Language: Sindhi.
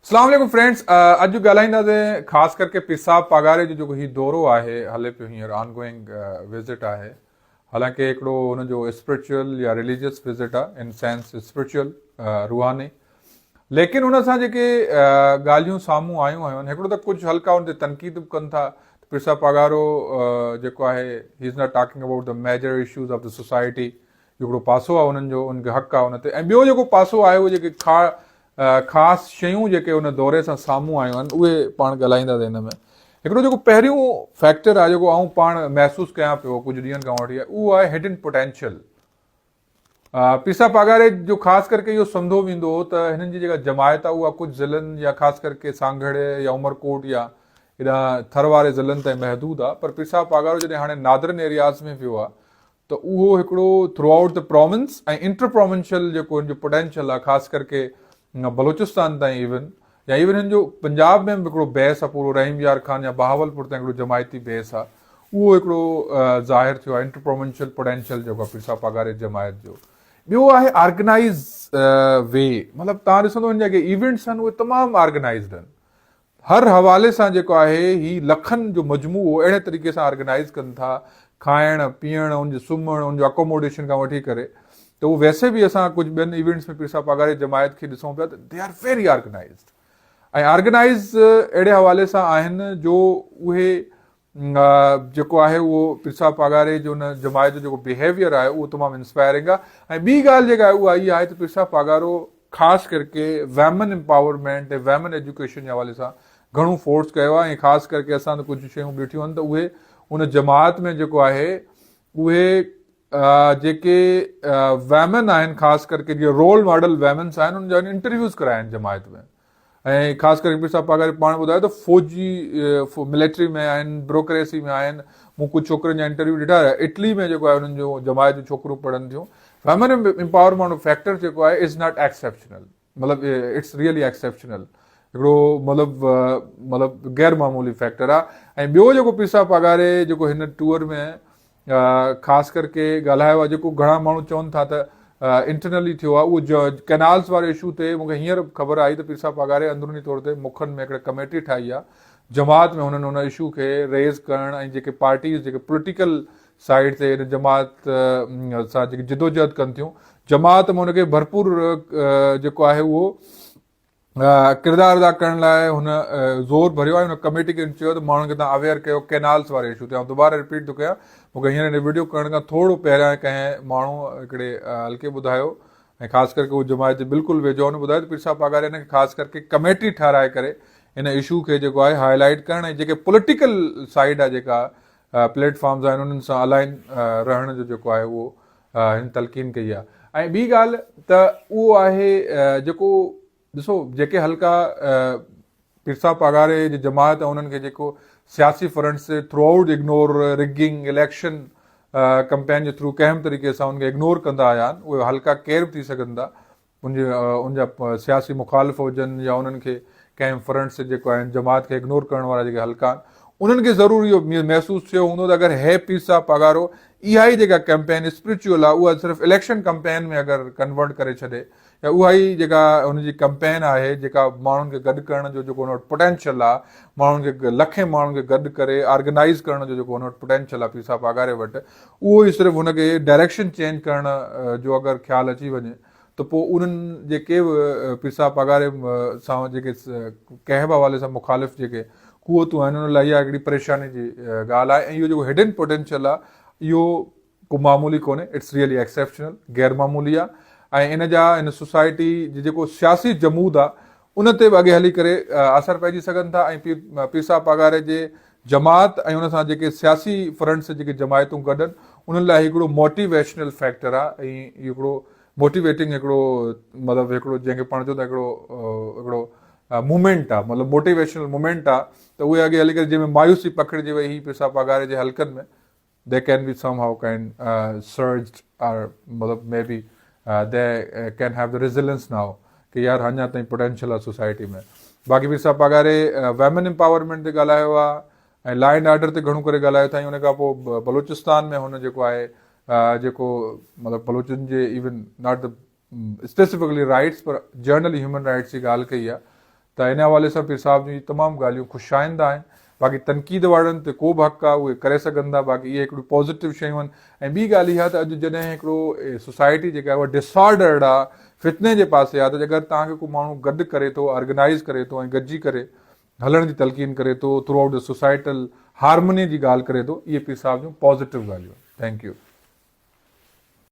اسلام عليڪم فرينڊز اڄ ڳالهائينداسين خاص ڪرڪي پير صاحب پاڳاري جو جيڪو هي دورو آهي هلي پيو هينئر آن گوئنگ وزٽ آهي حالانڪه هڪڙو هن جو اسپرچوئل يا رليجيس وزٽ آهي ان سينس اسپرچوئل روحاني ليڪن ان سان جيڪي ڳالهيون سامهون آيون آهن هڪڙو ته ڪجهه حلقا ان تي تنقيد به ڪن ٿا پير صاحب پاڳارو جيڪو آهي he is not talking about the major issues of the society هڪڙو پاسو آهي انهن جو ان کي حق آهي ان تي ۽ ٻيو جيڪو پاسو آهي اهو جيڪي خاص شيون جيڪي ان دوري سان سامهون آيون آهن اهي پاڻ ڳالهائينداسين هن ۾ هڪڙو جيڪو پهريون فيڪٽر آهي جيڪو آئون پاڻ محسوس ڪيان پيو ڪجهه ڏينهن کان وٺي اهو آهي هڊن پوٽينشل پيسا پاڳاري جو خاص ڪرڪي اهو سمجهو ويندو هو ته هنن جي جيڪا جماعت آهي اها ڪجهه ضلعن يا خاص ڪرڪي سانگهڙ يا عمرڪوٽ يا هيڏانهن ٿر واري ضلعن تائين محدود آهي پر پير صاحب پاڳارو جڏهن هاڻي نادرن ايرياز ۾ ويو آهي ته اهو هڪڙو through out the province ۽ inter provincial جيڪو هن جو پوٽينشل آهي خاص ڪرڪي بلوچستان تائين ايون يا ايون هن جو پنجاب ۾ به هڪڙو بيس آهي پورو رحيم يار خان يا بهاولپور تائين هڪڙو جماعتي بيس آهي اهو هڪڙو ظاهر ٿيو آهي انٽر پروونشل پوٽينشل جيڪو آهي پير صاحب پاڳاري جماعت جو ٻيو آهي آرگنائز وي مطلب تان ڏسندو هن جا جيڪي ايونٽس آهن اهي تمام آرگنائزڊ آهن هر حوالي سان جيڪو آهي هي لکن جو مجموعو اهڙي طريقي سان آرگنائيز ڪن ٿا کائڻ پيئڻ ان جي سمهڻ ان جو اڪوموڊيشن کان وٺي ڪري ته اهو ويسي به اسان ڪجهه ٻين ايونٽس ۾ پير صاحب پاڳاري جماعت کي ڏسون پيا ته they are very organised ۽ organise اهڙي حوالي سان آهن جو اهي جيڪو آهي اهو پير صاحب پاڳاري جو ان جماعت جو جيڪو بيهيويئر آهي اهو تمام انسپائرنگ آهي ۽ ٻي ڳالهه جيڪا آهي اها اها آهي ته پير صاحب پاڳارو خاص ڪرڪي ويمن امپاورمينٽ ۽ ويمن ايجوڪيشن جي حوالي سان گهڻو فورس ڪيو آهي ۽ خاص ڪرڪي اسان ته ڪجهه شيون ڏٺيون آهن ته اهي ان جماعت ۾ جيڪو آهي اهي جيڪي ويمن آهن خاص ڪرڪي جيڪي رول ماڊل ويمنس آهن انهن جا انٽرويوز ڪرايا آهن جماعت ۾ ۽ خاص ڪري پير صاحب پاڳاري پاڻ ٻڌايو ته فوجي ملٽري ۾ آهن بروڪريسي ۾ آهن مون ڪجهه ڇوڪرين جا انٽرويو ڏٺا اٽلي ۾ جيڪو آهي انهن جو جماعت جون ڇوڪريون پڙهن ٿيون ويمن امپاورمينٽ فيڪٽر جيڪو آهي is not exceptional مطلب it's really exceptional هڪڙو مطلب مطلب غير معمولي فيڪٽر آهي ۽ ٻيو جيڪو پير صاحب پاڳاري جيڪو هن ٽوئر ۾ خاص ڪرڪي ڳالهايو آهي جيڪو گهڻا ماڻهو چون ٿا ته انٽرنلي ٿيو آهي اهو ڪينالز واري اشو تي مونکي هينئر خبر آئي ته پير صاحب پاڳاري اندروني طور تي مکن ۾ هڪڙي ڪميٽي ٺاهي آهي جماعت ۾ هنن ان اشو کي ريز ڪرڻ ۽ جيڪي پارٽيز جيڪي پوليٽيڪل سائيڊ تي ان جماعت سان جيڪي جدوجهد ڪن ٿيون جماعت ۾ ان کي ڀرپور جيڪو آهي اهو ڪردار ادا ڪرڻ لاء هن زور ڀريو آهي هن ڪميٽي کي چيو ته ماڻهن کي تان اويئر ڪيو ڪينالز واري اشو تي آئون دوباره رپيٽ ٿو ڪيان مون کي هينئر هن وڊيو ڪرڻ کان ٿورو پهريان ڪنهن ماڻهو هڪڙي حلقي ٻڌايو ۽ خاص ڪرڪي هو جماعت جي بلڪل ويجهو هن ٻڌايو ته پير صاحب پاڳاري هن کي خاص ڪرڪي ڪميٽي ٺهرائي ڪري هن اشو کي جيڪو آهي هائي لائيٽ ڪرڻ ۽ جيڪي پوليٽيڪل سائيڊ آهي جيڪا پليٽ فارمز آهن انهن سان الائن رهڻ جو جيڪو آهي اهو هن تلقين ڪئي آهي ۽ ٻي ڳالهه ته اهو آهي جيڪو ڏسو جيڪي حلقا پير صاحب پاڳاري جي جماعت ۽ انهن کي جيڪو سياسي فرنٽس تي through out ignore rigging election campaign جي ٿرو ڪنهن به طريقي سان ان کي اگنور ڪندا آيا آهن اهي حلقا ڪير به ٿي سگهن ٿا ان جي ان جا سياسي مخالف هجن يا انهن کي ڪنهن فرنٽ سي جيڪو آهن جماعت کي اگنور ڪرڻ وارا جيڪي حلقا آهن انهن کي ضرور اهو محسوس ٿيو هوندو ته اگر هي پير صاحب پاڳارو اها ئي جيڪا ڪئمپين اسپرچوئل آهي اها صرف اليڪشن ڪئمپين ۾ اگر ڪنورٽ ڪري ڇڏي يا اها ئي جيڪا ان جي ڪئمپين آهي جيڪا ماڻهن کي گڏ ڪرڻ جو جيڪو ان وٽ پوٽينشل آهي ماڻهن کي لکين ماڻهن کي گڏ ڪري آرگنائز ڪرڻ جو جيڪو ان وٽ پوٽينشل آهي پير صاحب پاڳاري وٽ اهو ئي صرف هن کي ڊائريڪشن چينج ڪرڻ جو اگر خيال اچي وڃي ته پوء انهن جيڪي به پير صاحب پاڳاري سان جيڪي ڪنهن به حوالي سان مخالف جيڪي قوتون آهن انهن لاء اها هڪڙي پريشاني جي ڳالهه آهي ۽ اهو جيڪو هڊن پوٽينشل آهي اهو ڪو معمولي ڪونهي it's really exceptional غير معمولي آهي ۽ ان جا ان سوسائٽي جي جيڪو سياسي جمود آهي ان تي به اڳي هلي ڪري اثر پئجي سگهن ٿا ۽ پير پير صاحب پاڳاري جي جماعت ۽ ان سان جيڪي سياسي فرنٽس جيڪي جماعتون گڏ آهن انهن لاء هڪڙو موٽيويشنل فيڪٽر آهي ۽ هڪڙو موٽيويٽنگ هڪڙو مطلب هڪڙو جنهن کي پاڻ چون ٿا هڪڙو هڪڙو موومينٽ آهي مطلب موٽيويشنل موومينٽ آهي ته اهي اڳي هلي ڪري جنهن ۾ مايوسي پکڙجي وئي هئي پير صاحب پاڳاري جي حلقن ۾ they can be somehow kind surged or مطلب maybe they can have the resilience now ڪي يار اڃا تائين پوٽينشل آهي سوسائٽي ۾ باقي پير صاحب پاڳاري ويمن امپاورمينٽ تي ڳالهايو آهي ۽ لا اينڊ آرڊر تي گهڻو ڪري ڳالهايو اٿائين ان کان پوء بلوچستان ۾ هن جيڪو آهي جيڪو مطلب بلوچن جي even not the specifically rights per generally human rights جي ڳالهه ڪئي آهي ته ان حوالي سان پير صاحب جون اهي تمام ڳالهيون خوش آئنده آهن. باقي تنقيد وارن تي ڪو به حق آهي اهي ڪري سگهن ٿا باقي اهي هڪڙيون پازيٽو شيون آهن ۽ ٻي ڳالهه اها ته اڄ جڏهن هڪڙو سوسائٽي جيڪا آهي اها ڊسآرڊرڊ آهي فتني جي پاسي آهي ته اگر توهان کي ڪو ماڻهو گڏ ڪري ٿو آرگنائز ڪري ٿو ۽ گڏجي ڪري هلڻ جي تلقين ڪري ٿو throughout the societal harmony جي ڳالهه ڪري ٿو اهي پير صاحب جون پازيٽو ڳالهيون آهن thank you.